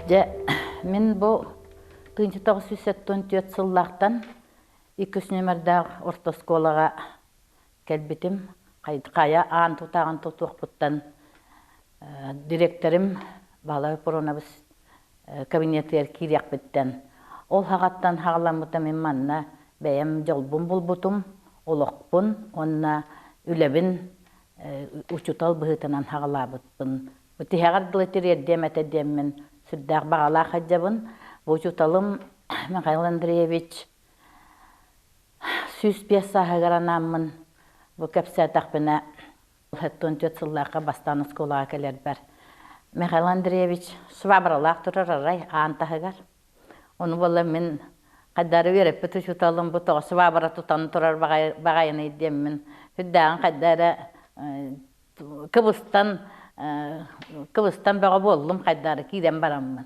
Дьэ, мин бу 1974 сыллаахтан иккис нүөмэрдээх орто оскуолаҕа кэлбитим. Хайа аан тутааҕын тутуохпуттан директорым Баһылай Пурунович кабинетыгар киириэхпиттэн ол саҕаттан саҕаламмыта мин манна бэйэм дьолбун булбутум, олохпун уонна үлэбин учуутал быһыытынан саҕалаабыппын. Бу тиһэҕэр дылы тириэрдиэм этэ диэммин сүрдээх баҕалаах сылдьабын. Бу учууталым Михаил Андреевич 105 сааһыгар анааммын бу кэпсээтэхпинэ 74 сыллаахха бастаан оскуолаҕа кэлэрбэр Михаил Андреевич швабралаах турар арай аан таһыгар. Ону буолла мин хайдары үөрэппит учууталым бу тоҕо швабра тутан турар баҕайыный диэммин сүрдээҕин хайда эрэ кыбыстан кыбыстан бөҕө буоллум хайдары киирэн бараммын.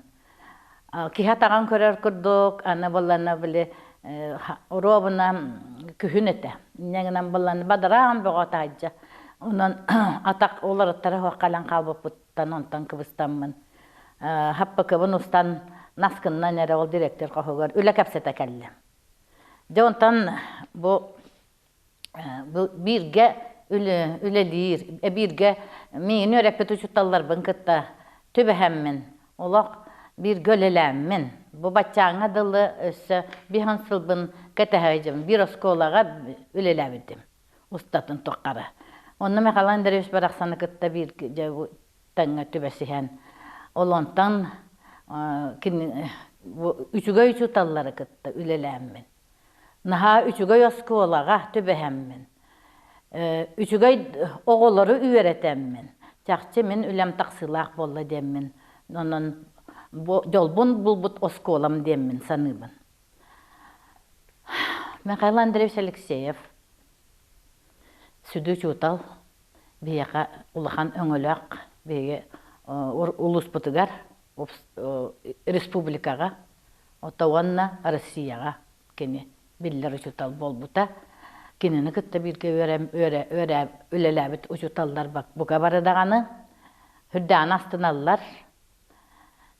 Киһи атаҕын көрөр курдук, аны буоллана били уруобуна күһүн этэ. Инньэ гынан буоллана бадараан бөҕө таһырдьа. Онон атах уларыттара суох кэлэн хаалбыппыттан онтон кыбыстаммын хаппыкыбын устан наскыннан эрэ ол директор хоһугар үлэ кэпсэтэ кэллим. Дьэ онтон бу бииргэ үлэлиир, бииргэ миигин үөрэппит учууталларбын кытта түбэһэммин, олох бииргэ үлэлээммин, бу баччааҥҥа дылы өссө биһан сылбын кэтэһэ биир оскуолаҕа үлэлээбитим устатын тухары. Онно Михаил Андреевич барахсаны кытта бииргэ тэҥҥэ түбэсиһэн, ол онтон кини үчүгэй учууталлары кытта үлэлээммин Наһаа үчүгэй оскуолаҕа түбэһэммин, үчүгэй оҕолору үөрэтэммин, чахчы мин үлэм тахсыылаах буолла диэммин, онон дьолбун булбут оскуолам диэммин саныыбын. Михаил Андреевич Алексеев сүдү учуутал, биһиэхэ улахан өҥөлөөх биһиги улууспутугар, республикаҕа Ото уонна Россияҕа кини биллэр учуутал буолбута. Кинини кытта бииргэ үөрэ үлэлээбит учууталлар бука бары даҕаны үрдээн астыналлар.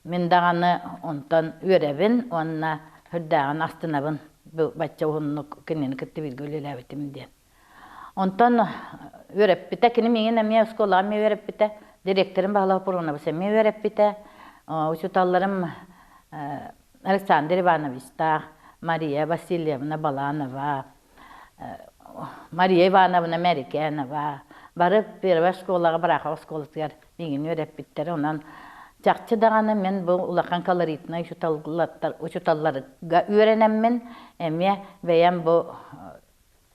Мин даҕаны онтон үөрэбин уонна үрдээҕин астынабын бу бачча уһуннук кинини кытта бииргэ үлэлээбитим диэн. Онтон үөрэппитэ, кини миигин эмиэ оскуолаҕа эмиэ үөрэппитэ, директорым Баһылай Пурунович эмиэ үөрэппитэ, учууталларым Александр Ивановичтаах, Мария Васильевна Баланова, Мария Ивановна Мэрикенова бары первая школаҕа Барахов оскуолатыгар миигин үөрэппиттэрэ. Онон чахчы даҕаны мин бу улахан колоритнай учууталларга үөрэнэммин эмиэ бэйэм бу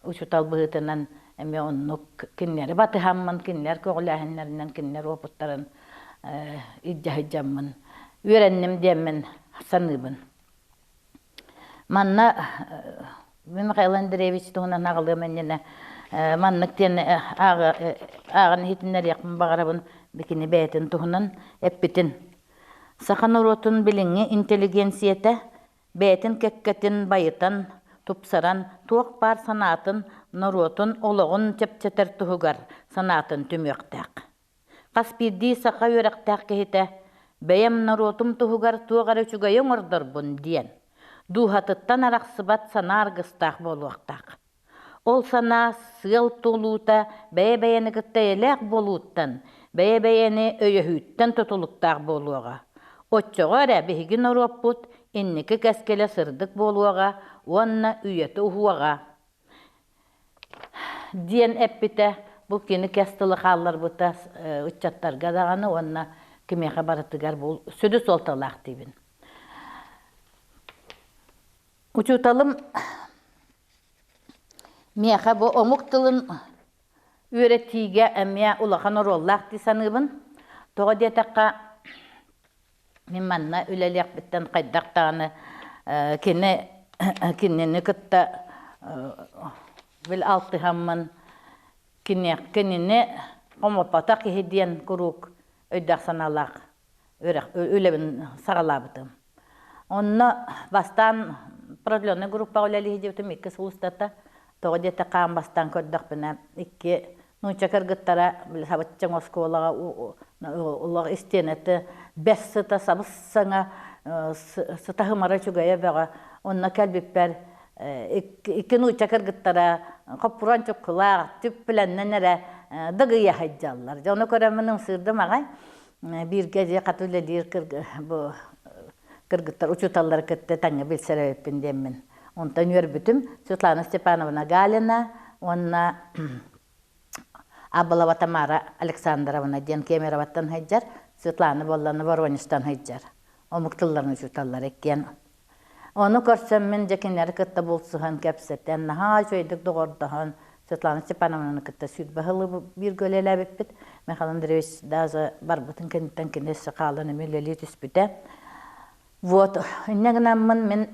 учуутал быһыытынан эмиэ оннук кинилэри батыһаммын, кинилэр көҕүлээһиннэринэн, кинилэр уопуттарын илдьэ сылдьаммын үөрэнним диэммин саныыбын. Манна Михаил Андреевич туһунан аҕалыам иннинэ маннык диэн ааҕан иһитиннэриэхпин баҕарабын бикини бэйэтин туһунан эппитин. Саха норуотун билиҥҥи интеллигенцийэтэ бэйэтин кэккэтин байытан, тупсаран, туох баар санаатын, норуотун олоҕун чэпчэтэр туһугар санаатын түмүөхтээх. Хас биирдии саха үөрэхтээх киһитэ бэйэм норуотум туһугар туох эрэ үчүгэйи оҥордорбун диэн дууһатыттан арахсыбат санаа аргыстаах буолуохтаах. Ол санаа сыал туолуута бэйэ-бэйэни кытта эйэлээх буолууттан, бэйэ-бэйэни өйөһүүттэн тутулуктаах буолуоҕа. Оччоҕо эрэ биһиги норуоппут инники кэскилэ сырдык буолуоҕа уонна үйэтэ уһуоҕа диэн эппитэ. Бу кини кэс тылы хаалларбыта ыччаттарга даҕаны уонна кимиэхэ барытыгар бу сүдү суолталаах диибин. Учууталым Миэхэ бу омук тылын үөрэтиигэ эмиэ улахан оруоллаах дии саныыбын. Тоҕо диэтэххэ, мин манна үлэлиэхпиттэн хайдах даҕаны кини кинини кытта бил алтыһаммын кинини хомоппотох киһи диэн куруук өйдөөх санаалаах үлэбин саҕалаабытым. Онно бастаан продленный группаҕа үлэлии сылдьыбытым икки сыл устата. Тоҕо диэтэххэ аан бастаан көрдөхпүнэ икки нуучча кыргыттара били сабыччаҥ оскуолаҕа Олох истиэнэтэ бэс сыта сабыс-саҥа сытаһымара үчүгэйэ бөҕө. Онно кэлбиппэр икки нуучча кыргыттара хоппуруон чуккулаах, түп-билэннэн эрэ дыгыйа сылдьаллар. Дьэ ону көрөммүн ымсыырдым аҕай. Бииргэ дьиэ хат үлэлиир бу кыргыттар учууталлары кытта тэҥҥэ билсэр эбиппин диэммин. Онтон үөрбүтүм. Светлана Степановна Галина уонна Абылова Тамара Александровна диэн Кемероваттан сылдьар, Светлана буоллана Воронежтан сылдьар. Омук тылларын учууталлара иккиэн. Ону көрсөммүн дьэ кинилэри кытта булсуһан кэпсэтэн, наһаа үчүгэйдик доҕордоһон, Светлана Степановнаны кытта 20 сылы бииргэ үлэлээбиппит. Михаил Андреевич даже барбытын кэнниттэн кини өссө хаалан эмиэ үлэлии түспүтэ. Вот, инньэ гынаммын мин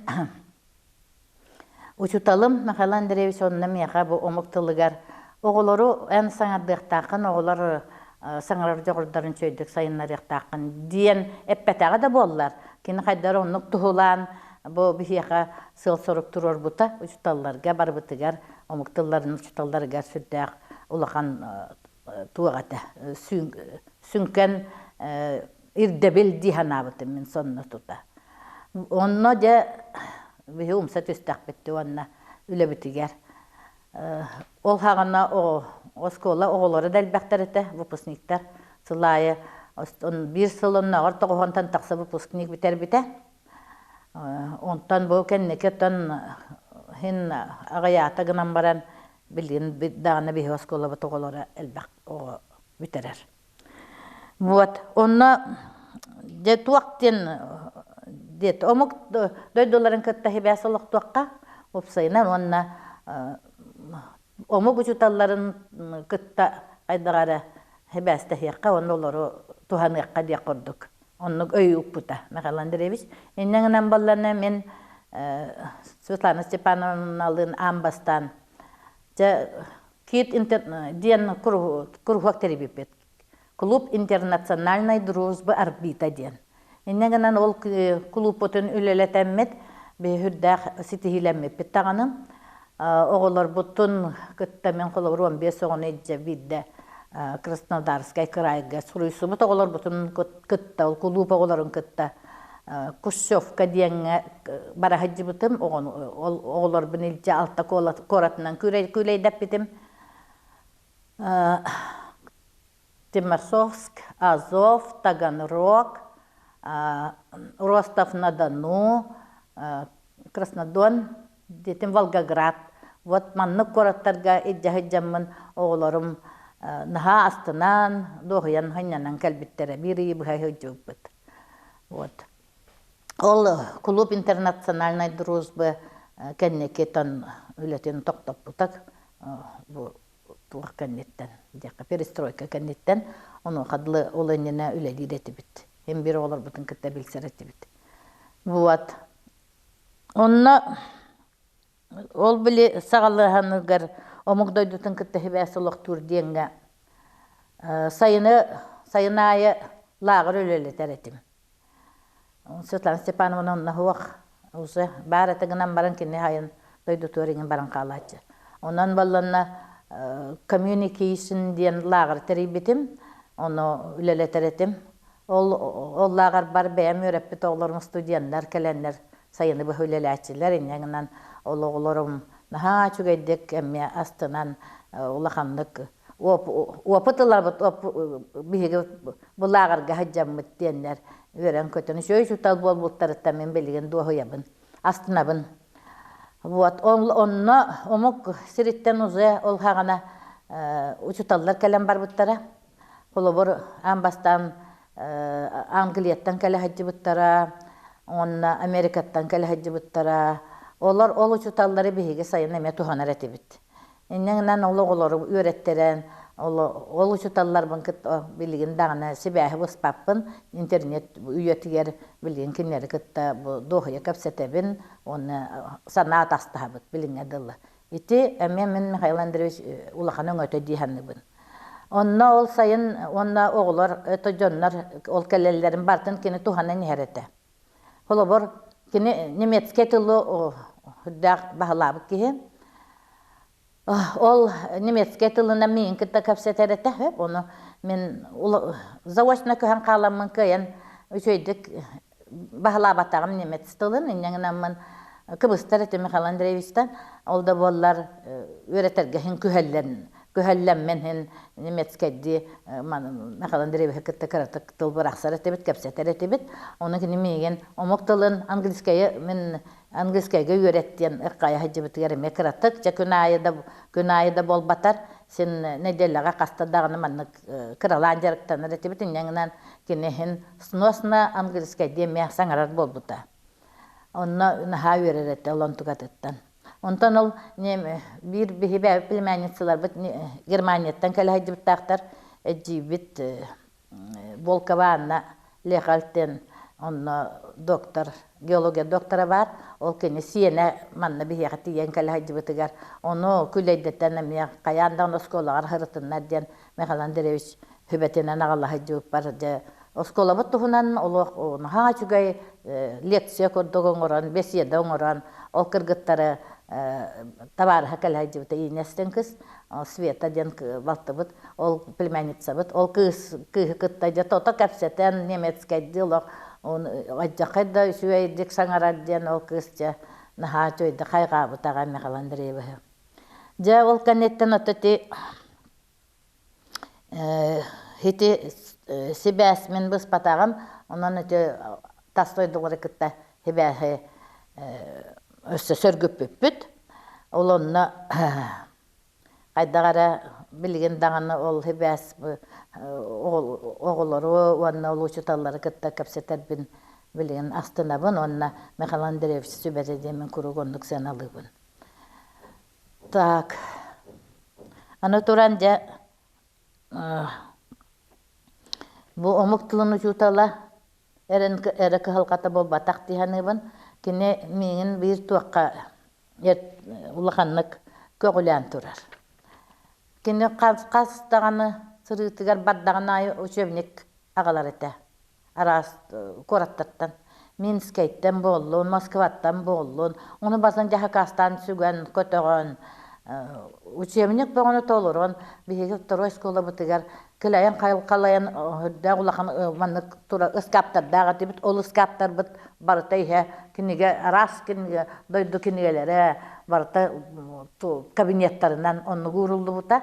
Учууталым Михаил Андреевич онно миэхэ бу омук тылыгар оҕолору эн саҥардыахтааххын, оҕолор саҥарар дьоҕурдарын үчүгэйдик сайыннарыахтааххын диэн эппэтэҕэ да буоллар, кини хайдах оннук туһулаан бу биһиэхэ сыал-сорук туруорбута учууталларга барыбытыгар омук тылларын учууталларыгар сүрдээх улахан туох этэ сүҥкэн ирдэбил дии санаабытым мин сонно тута. Онно дьэ биһи умса түстэхпит уонна үлэбитигэр. Ол хаҕана оскуола оҕолоро да элбэхтэр этэ, выпускниктар. Сыл аайы биир сыл оннооҕор тоҕуһунтан тахса выпускник бүтэрбитэ. Онтон бу кэнники оттон иһин аҕыйаата гынан баран билигин даҕаны биһи оскуолабыт оҕолоро элбэх оҕо бүтэрэр. Вот онно дьэ туох диэн диэт омук дойдуларын кытта сибээс олохтуохха уопсайынан уонна омук учууталларын кытта хайдах эрэ сибээстэһиэххэ уонна олору туһаныахха диэх курдук оннук өй укпута Михаил Андреевич. Инньэ гынан баллана мин Светлана Степановналыын аан бастаан дьэ Кит диэн куруһуок тэрийбиппит. Клуб интернациональной дружбы орбита диэн. Инньэ гынан ол кулууппутун үлэлэтэммит, биһи ситиһиилэммиппит даҕаны. Оҕолорбутун кытта мин холобур 15 оҕону илдьэ биирдэ Краснодарскай кыраайга суруйсубут оҕолорбутун кытта, ол кулууп оҕолорун кытта Кущевка диэҥҥэ бара сылдьыбытым, ол оҕолорбун илдьэ алта куоратынан күүлэйдэппитим. Тимашевск, Азов, Таганрог, Ростов-на-Дону, Краснодон, диэтим Волгоград. Вот маннык куораттарга илдьэ сылдьаммын оҕолорум наһаа астынан, дуоһуйан сынньанан кэлбиттэрэ. Биир ыйы быһа сылдьыбыппыт. Вот. Ол клуб интернациональной дружбы кэнники тон үлэтин тохтоппута бу туох кэнниттэн диэххэ перестройка кэнниттэн онуоха дылы ол иннинэ үлэлиир этибит. Һин биир оҕолорбутун кытта билсэр этибит. Вот. Онно ол били саҕалыаһаныгар омук дойдутун кытта сибээс олохтуур диэҥҥэ сайыны сайын аайы лааҕыр үлэлэтэр этим. Светлана Степановна онно суох уже баар этэ гынан баран кини хайын дойдутугар иҥин баран хаалааччы. Онон балланна communication диэн лааҕыр тэрийбитим, ону үлэлэтэр этим. Ол ол лааҕырбар бэйэм үөрэппит оҕолорум студеннар кэлэннэр сайыны быһа үлэлээччилэр инньэ гынан ол оҕолорум наһаа үчүгэйдик эмиэ астынан улаханнык опыт ылабыт биһиги бу лааҕырга сылдьаммыт диэннэр үөрэн-көтөн үчүгэй учуутал буолбуттарыттан мин билигин дуоһуйабын астынабын вот онно омук сириттэн уже ол хаҕана учууталлар кэлэн барбыттара Холобур, аан бастаан Англияттан кэлэ сылдьыбыттара, уонна Америкаттан кэлэ сылдьыбыттара. Олор ол учууталлары биһиги сайын эмиэ туһанар этибит. Инньэ гынан ол оҕолору үөрэттэрэн, ол, ол учууталларбын кытта билигин даҕаны сибээһи быспаппын, интернет үйэтигэр билигин кинилэри кытта бу дуоһуйа кэпсэтэбин уонна санаа атастаһабыт билиҥҥэ дылы. Ити эмиэ мин Михаил Андреевич улахан өҥөтө дии саныыбын. Онно ол сайын уонна оҕолор, это дьоннор ол кэлэллэрин барытын кини туһанан иһэр этэ. Холобур, кини немецкэй тылы үрдээх баһылаабыт киһи. Ол немецкэй тылынан миигин кытта кэпсэтэр этэ, ону мин заочно көһөн хааламмын кыайан үчүгэйдик баһылаабатаҕым немец тылын, инньэ гынаммын кыбыстар этим Михаил Андреевичтан. Ол да буоллар үөрэтэргэ иһин күһэллэн күһэллэммин иһин немецкэйдии Михаил Андреевиһы кытта кыратык тыл бырахсар этибит, кэпсэтэр этибит. Ону кини миигин омук тылын английскайы мин английскайга үөрэт диэн ыккайа сылдьыбытыгар эмиэ кыратык дьэ күн аайы да күн аайы да буолбатар син нэдиэлэҕэ хаста даҕаны маннык кыралаан дьарыктанар этибит инньэ гынан кини иһин сносно английскайдыы эмиэ саҥарар буолбута онно наһаа үөрэр этэ ол онтукатыттан онтон ол биир биһи бэйэбит племянницаларбыт Германияттан кэлэ сылдьыбыттаахтар эдьиийбит Волкова Анна Лехальтен онно доктор, геология доктора баар. Ол кини сиэнэ манна биһиэхэ тиийэн кэлэ сылдьыбытыгар ону күлэйдэтэн эмиэ хайаан даҕаны оскуолаҕар сырытыннар диэн Михаил Андреевич сүбэтинэн аҕала сылдьыбыппар дьэ оскуолабыт туһунан олох наһаа үчүгэй лекция курдук оҥорон, беседа оҥорон ол кыргыттары табаарыһа кэлэ сылдьыбыта Инестен кыс Света диэн балтыбыт, ол племянницабыт, ол кыыс кыыһы кытта дьэ тото кэпсэтэн немецкэйдии олох алдьархай да үчүгэйдик саҥарар диэн ол кыыс дьэ наһаа үчүгэйдик хайҕаабыт аҕай Михаил Андреевиһы. Дьэ ол кэнниттэн ото ити ити сибээс мин быспатаҕым, онон ити тас дойдулары кытта сибээһи өссө сөргүппүппүт. Ол онно хайдах эрэ билигин даҕаны ол сибээс оҕолору уонна ол учууталлары кытта кэпсэтэрбин билигин астынабын уонна Михаил Андреевич сүбэтэ диэммин куруук оннук сыаналыыбын. Так, аны туран дьэ бу омук тылын учуутала эрэ кыһалҕата буолбатах дии саныыбын. Кини миигин биир туохха улаханнык көҕүлээн турар. Кини хас даҕаны сырыытыгар бардаҕын аайы учебник аҕалар этэ. Араас куораттартан. Минскэйтэн буоллун, Москваттан буоллун. Ону басан дьаһакаастаан сүгэн, көтөҕөн, учебник бөҕөнү толорон биһиги второй школабытыгар кылайан халайан үрдээх улахан маннык тура ыскааптардаах этибит. Ол ыскааптарбыт барыта иһэ кинигэ араас кинигэ дойду кинигэлэрэ барыта кабинеттарынан оннук ууруллубута.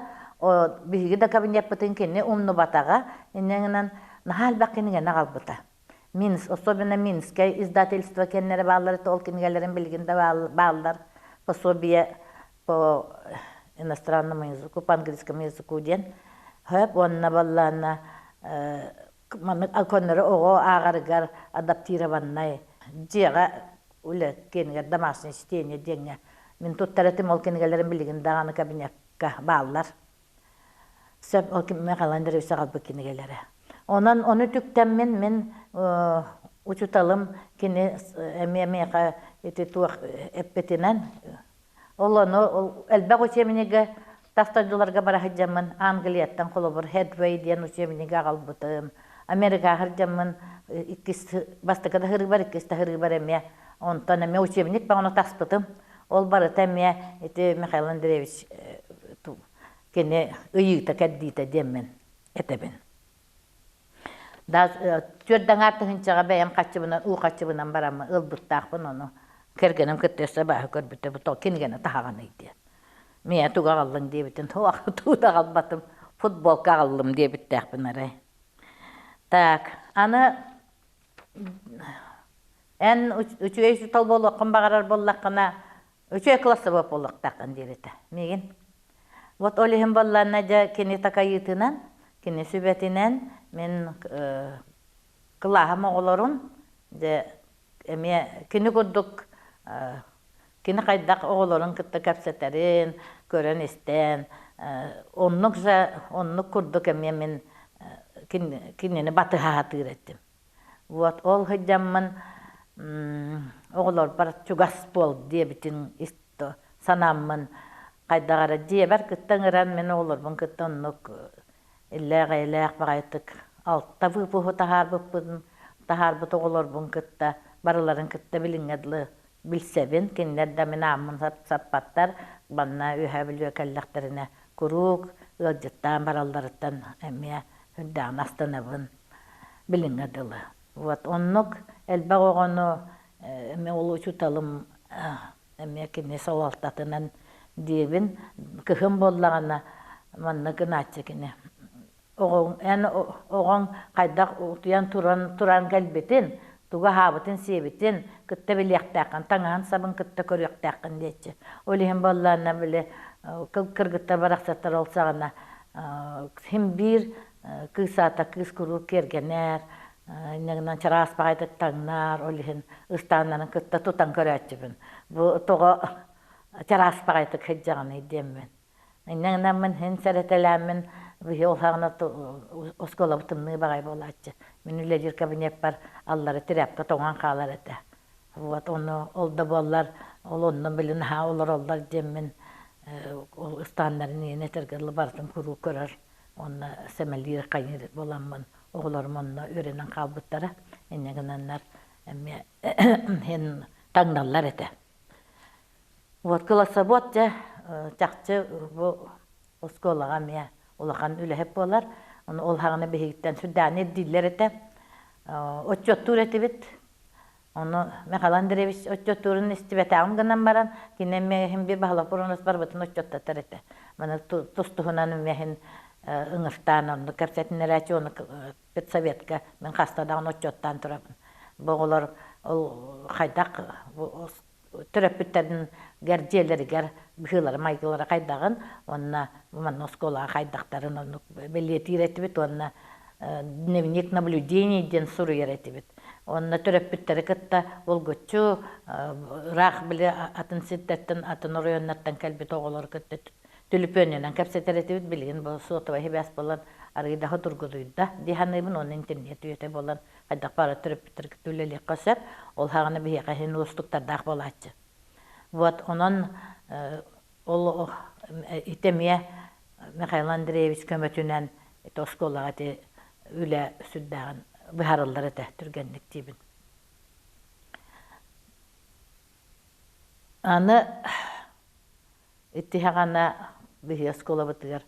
Биһиги да кабинеппытын кини умнубатаҕа. Инньэ гынан наһаа элбэх кинигэни аҕалбыта. Минск, особенно Минскэй издательство кэннэрэ бааллар это ол кинигэлэрин билигин да бааллар. Пособие по иностранному языку, по английскому языку диэн. Хөп уонна баллаана маннык көннөрү оҕо ааҕарыгар адаптированнай дьиэҕэ үлэ киэнигэр домашнее чтение диэҥҥэ мин туттар этим ол кинигэлэрим билигин даҕаны кабинекка бааллар. Сөп ол Михаил Андреевич аҕалбыт кинигэлэрэ. Онон ону түктэммин мин учуталым кини эмиэ миэхэ ити туох эппитинэн ол ону элбэх учебнига тас дойдуларга бара сылдьаммын Англияттан холобур Headway диэн учебнига аҕалбытым. Америкаҕа сылдьаммын иккис бастакы да сырыыбар, иккис да сырыыбар эмиэ онтон эмиэ учебник баҕана таспытым. Ол барыта эмиэ ити Михаил Андреевич кини ыйыыта-кэрдиитэ диэммин этэбин. Түөрт аҥаар тыһыынчаҕа бэйэм хаччыбынан, уу хаччыбынан бараммын ылбыттаахпын ону. Кэргэним кытта өссө бааһы көрбүтэ, бу кинигэни таһаҕаный диэн. Миэ тугу аҕаллыҥ диэбитин, тугу да аҕалбатым, футболка аҕаллым диэбиттээхпин арай. Так, аны эн үчүгэй учуутал буолуоххун баҕарар буоллаххына, үчүгэй классовой буолуохтааххын диэбитэ миигин. Вот ол иһин буоллаҕына дьэ кини такайыытынан, кини сүбэтинэн мин кылааһым оҕолорун дьэ эмиэ кини курдук кини хайдах оҕолорун кытта кэпсэтэрин көрөн-истэн оннук же оннук курдук эмиэ мин кинини батыһа сатыыр этим. Вот ол сылдьаммын оҕолорбор чугас буол диэбитин санааммын хайдах эрэ дьиэбэр кытта ыҥыран мин оҕолорбун кытта оннук иллээх-эйэлээх баҕайытык алта выпуһу таһаарбыппын таһаарбыт оҕолорбун кытта барыларын кытта билиҥҥэ дылы билсэбин кинилэр да мин ааммын саппаттар. Манна Үөһээ Бүлүүгэ кэллэхтэринэ куруук ыалдьыттаан баралларыттан эмиэ үрдээҕин астынабын билиҥҥэ дылы. Вот оннук элбэх оҕону эмиэ ол учууталым эмиэ кини салалтатынан диэбин. Кыһын буоллаҕына маннык гынааччы кини Оҕоҥ эн оҕоҥ хайдах утуйан туран туран кэлбитин, тугу аһаабытын-сиэбитин кытта билиэхтээххин, таҥаһын-сабын кытта көрүөхтээххин диэччи. Ол иһин буоллаҕына били кыргыттар барахсаттар ол саҕана син биир кыыс аата кыыс куруук киэргэнэр, инньэ гынан чараас баҕайытык таҥнар, ол иһин ыстааннарын кытта тутан көрөөччүбүн. Бу тоҕо чараас баҕайытык сылдьаҕыный диэммин. Инньэ гынаммын һин сэрэтэлээммин биһи ол саҕана оскуолабыт тымныы баҕайы буолааччы. Мин үлэлиир кабинеппар аллара тряпка тоҥон хаалар этэ. Вот ону ол да буоллар ол онно били наһаа олороллор диэммин ол ыстааннарын иһин этэргэ дылы барытын куруук көрөр уонна сэмэлиир хайыыр буоламмын оҕолорум онно үөрэнэн хаалбыттара. Инньэ гынаннар эмиэ һин таҥналлар этэ. Вот классовод дьэ чахчы бу оскуолаҕа эмиэ улахан үлэһит буолар. Ону ол хаҕына биһигиттэн сүрдээҕин ирдииллэр этэ. Отчуоттуур этибит. Ону Михаил Андреевич отчуоттуурун истибэтэҕим гынан баран, кини эмиэ иһин биир баһылык буруонус барбытын отчуоттатар этэ. Маны тус-туһунан эмиэ иһин ыҥыртаан оннук кэпсэтинэрээччи ону педсоветка мин хаста даҕаны отчуоттаан турабын. Бу оҕолор ол хайдах төрөппүттэрин дьиэлэригэр быһыылара-майгылара хайдаҕын уонна манна оскуолаҕа хайдахтарын оннук бэлиэтиир этибит уонна дневник наблюдений диэн суруйар этибит. Уонна төрөппүттэри кытта булгуччу ыраах били атын сирдэртэн, атын оройуоннартан кэлбит оҕолору кытта түлүпүөнүнэн кэпсэтэр этибит. Билигин бу сотовай сибээс буолан арыый да судургутуйда дии саныыбын уонна интернет үйэтэ буолан хайдах баара төрөппүттэр кытта үлэлиэххэ сөп. Ол хаҕына биһиэхэ иһин уустуктардаах буолааччы. Вот онон ол ити эмиэ Михаил Андреевич көмөтүнэн ити оскуолаҕа ити үлэ сүрдээҕин быһаарыллар этэ түргэнник диибин. Аны ити хаҕана биһиги оскуолабытыгар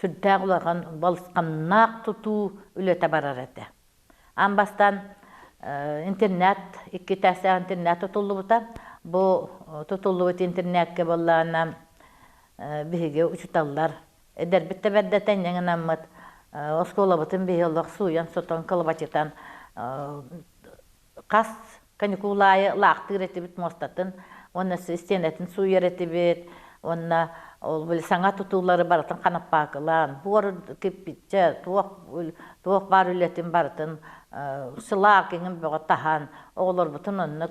сүрдээх улахан балысханнаах тутуу үлэтэ барар этэ. Аан бастаан интернет, икки этээстээх интернет тутуллубута. Бу тутуллубут интернеккэ буоллаҕына биһиги учууталлар эдэрбит да бэрдэтэ инньэ гынаммыт оскуолабытын биһи олох сууйан-сотон, кылабачытан хас каникул аайы лаахтыыр этибит муостатын уонна истиэнэтин сууйар этибит уонна ол били саҥа тутуулары барытын ханаппаакылаан буор киппиччэ туох туох баар үлэтин барытын сылаак иҥин бөҕө таһан оҕолорбутун онно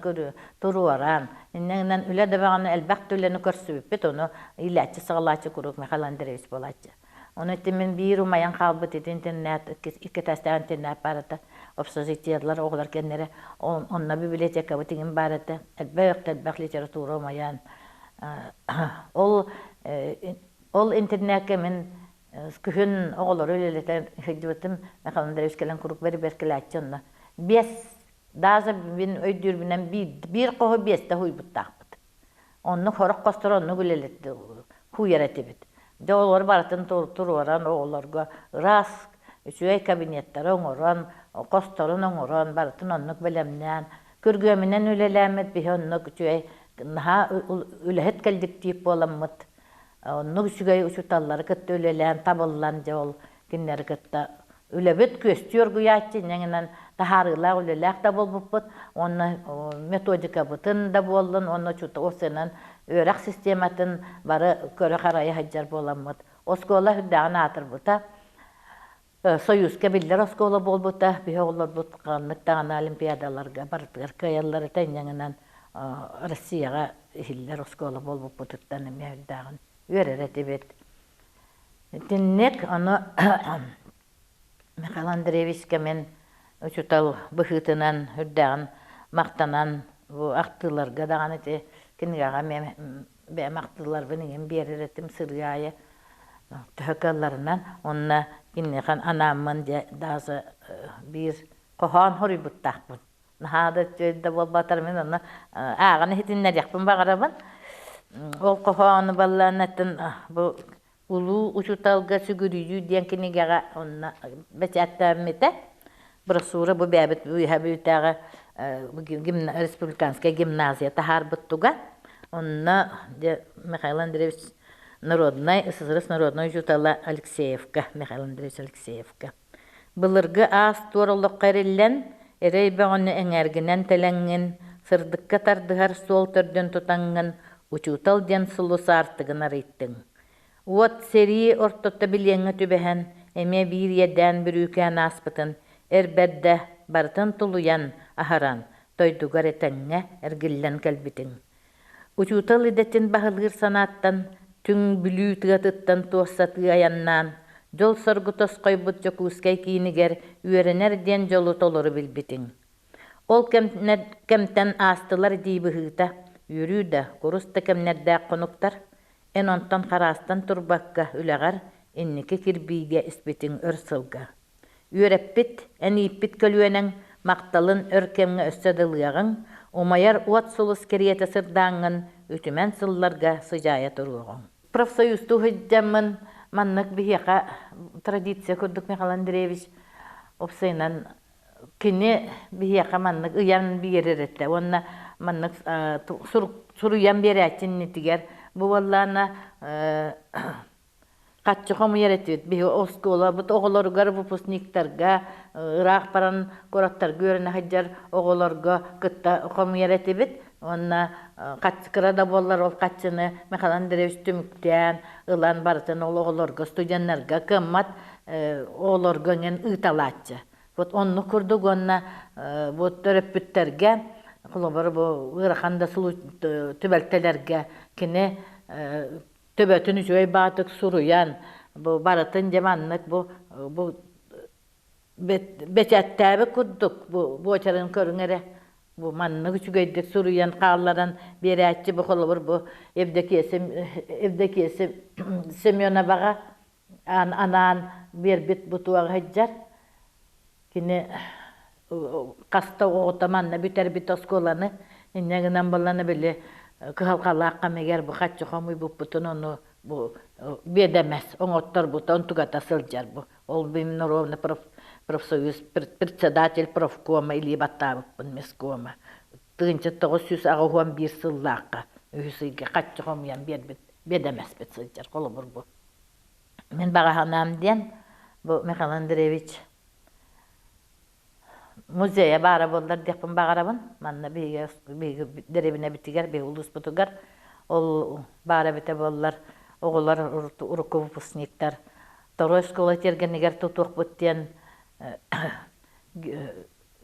туруоран инньэ гынан үлэ да бөҕөнү элбэх да үлэни көрсүбүппүт ону иилээччи-саҕалааччы куруук Михаил Андреевич буолааччы. Ону ити мин биир умайан хаалбыт ити интернет, икки этээстээх интернет баар этэ. Общежитиелар оҕолор кэннэрэ онно библиотекабыт иҥин баар этэ. Элбэх элбэх литература умайан. Ол ол интернеккэ мин күһүн оҕолору үлэлэтэн сылдьыбытым. Михаил Андреевич кэлэн куруук бэрибэркэлээччи онно. Биэс даже мин өйдүүрбүнэн биир хоһу биэстэ уһуйбуттаахпыт. Оннук сорох хостору оннук үлэлэтэ этибит. Дьэ олору барытын туруоран оҕолорго ыраас үчүгэй кабинеттары оҥорон, хосторун оҥорон, барытын оннук бэлэмнээн, күргүөмүнэн үлэлээммит биһи оннук үчүгэй наһаа үлэһит кэлликтиип буоламмыт оннук үчүгэй учууталлары кытта үлэлээн табыллан дьэ ол кинилэри кытта үлэбит күөстүү оргуйааччы инньэ гынан таһаарыылаах үлэлээх да буолбуппут уонна методикабытын да буоллун уонна учуутал үөрэх систематын бары көрө-харайа сылдьар буоламмыт оскуола үрдээҕин аатырбыта Союзка биллэр оскуола буолбута биһи оҕолорбут ханнык даҕаны олимпиадаларга барытыгар кыайаллар этэ инньэ гынан Россияҕа иһиллэр оскуола буолбуппутуттан эмиэ үрдээҕин үөрэр этибит Итинник ону Михаил Андреевичка мин учуутал быһыытынан үрдээҕин махтанан бу ахтыыларга даҕаны ити кинигэҕэ эмиэ бэйэм ахтыыларбын иҥин биэрэр этим сырыы аайы төһө кыалларынан уонна киниэхэ анааммын дьэ даже биир хоһоон хоруйбуттаахпын. Наһаа да үчүгэй да буолбатар мин онно ааҕан иһитиннэриэхпин баҕарабын. Ол хоһоону баллаанатын бу Улуу учууталга сүгүрүйүү диэн кинигэҕэ онно бэчээттэммитэ. Брошюра бу бэйэбит үөһэ Бүлүүтээҕи республиканскай гимназия таһаарбыт туга. Онно Михаил Андреевич народнай, СССР народнай учуутала Алексеевка, Михаил Андреевич Алексеевка. Былыргы аас-туор олоххо эриллэн, эрэй бөҕөнү эҥээргинэн тэлэҥҥин, сырдыкка тардыһар суол төрдүн тутаҥҥын, учуутал диэн сулус аартыгын арыйтыҥ. Уот сэрии ортото билиэҥҥэ түбэһэн, эмиэ биир иэдээн бүрүүкээн ааспытын эр бэрдэ барытын тулуйан, аһаран, дойдугар этэҥҥэ эргиллэн кэлбитиҥ. Учуутал идэтин баһылыыр санааттан, түҥ Бүлүү тыатыттан туос сатыы айаннаан, дьол-соргу тосхойбут Дьокуускай киинигэр үөрэнэр диэн дьолу толору билбитиҥ. Ол кэмтэн аастылар дии быһыыта, үөрүү да, курус да кэмнэрдээх хонуктар, эн онтон хараастан турбакка үлэҕэр инники кирбиигэ испитиҥ өр сылга. Үөрэппит, эн ииппит көлүөнэҥ махталын өр кэмҥэ өссө да ылыаҕыҥ, умайар уот сулус кэриэтэ сырдааҥҥын үтүмэн сылларга сыдьаайа туруоҕуҥ. Профсоюзтуу сылдьаммын маннык биһиэхэ традиция курдук Михаил Андреевич уопсайынан кини биһиэхэ маннык ыйан биэрэр этэ уонна маннык суруйан биэрээччи иннитигэр бу буоллаана Хаччы хомуйар этибит. Биһи оскуолабыт оҕолоругар, выпускниктарга, ыраах баран куораттарга үөрэнэ сылдьар оҕолорго кытта хомуйар этибит. Уонна хаччы кыра да буоллар ол хаччыны Михаил Андреевич түмүктээн ылан барытын ол оҕолорго, студеннарга кыаммат оҕолорго эҥин ыыталааччы. Вот оннук курдук уонна бу төрөппүттэргэ, холобур бу ыарахан да түбэлтэлэргэ кини төбөтүн үчүгэй баатык суруйан, бу барытын дьэ маннык бу бу бэчээттээбит курдук бу буочарын көрүҥ эрэ бу маннык үчүгэйдик суруйан хаалларан биэрээччи бу холобур бу Евдокия Евдокия Семеноваҕа анаан биэрбит бу туоҕа сылдьар Кини хаста оҕото манна бүтэрбит оскуоланы инньэ гынан баллана били кыһалҕалаах кэмигэр бу хаччы хомуйбуппутун ону бу биэдэмэс оҥотторбута онтугата сылдьар бу ол именно ровно профсоюз председатель профкома илии баттаабыппын мискома 1981 сыллаахха үһүс ыйга хаччы хомуйан биэрбит биэдэмэспит сылдьар холобур бу мин баҕа санаам диэн бу Михаил Андреевич музейа баара буоллар диэхпин баҕарабын. Манна биһиги биһиги дэриэбинэбитигэр, биһиги улууспутугар ол баара эбитэ буоллар оҕолор урукку выпускниктар второй школа тиэргэнигэр тутуохпут диэн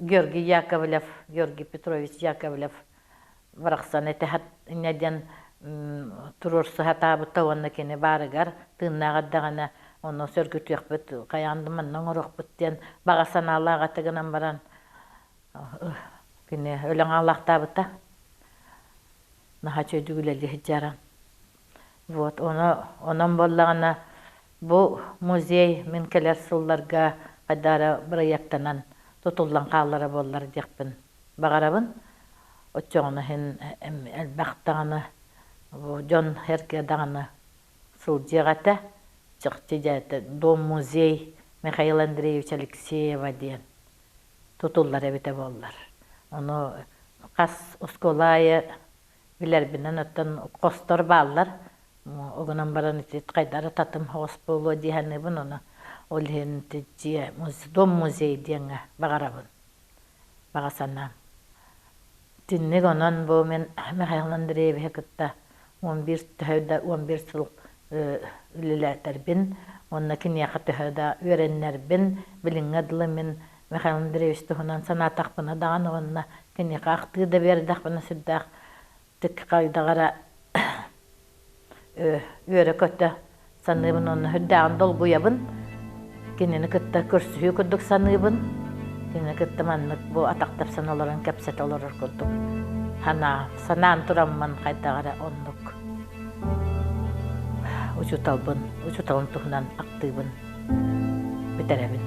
Георгий Яковлев, Георгий Петрович Яковлев барахсан этэ инньэ диэн туруорса сатаабыта уонна кини баарыгар тыыннаах эрдэҕинэ ону сөргүтүөхпүт хайаан да манна оҥоруохпут диэн баҕа санаалаах этэ гынан баран кини өлөн хаалаахтаабыта наһаа үчүгэйдик үлэлии сылдьара вот ону онон буоллаҕына бу музей мин кэлэр сылларга хайдах эрэ бырайыактанан тутуллан хаалара буоллар диэхпин баҕарабын. Оччоҕуна иһин элбэх даҕаны дьон эргэ даҕаны сылдьыах этэ. Чахчы дьэ дом-музей Михаила Андреевича Алексеева диэн тутуллар эбитэ буоллар. Ону хас оскуола аайы билэрбинэн оттон хостор бааллар. Огунан баран ити хайдары татым соҕус буолуо дии саныыбын ону ол иһин ити дьиэ дом-музей диэҥҥэ баҕарабын. Баҕа санаам. Итинник онон бу мин Михаил Андреевиһы кытта 11 төһө да 11 сыл үлэлээтэрбин уонна киниэхэ төһө да үөрэннэрбин билиҥҥэ дылы мин Михаил Андреевич туһунан санаатахпына даҕаны уонна киниэхэ ахтыы да биэрдэхпинэ сүрдээх хайдах эрэ үөрэ-көтө саныыбын уонна сүрдээҕин долгуйабын. Кинини кытта көрсүһүү курдук саныыбын. Кинини кытта маннык бу атах тапсан олорон кэпсэтэ олорор курдук санаа, санаан тураммын хайдах эрэ оннук учууталбын, учууталым туһунан ахтыыбын бүтэрэбин.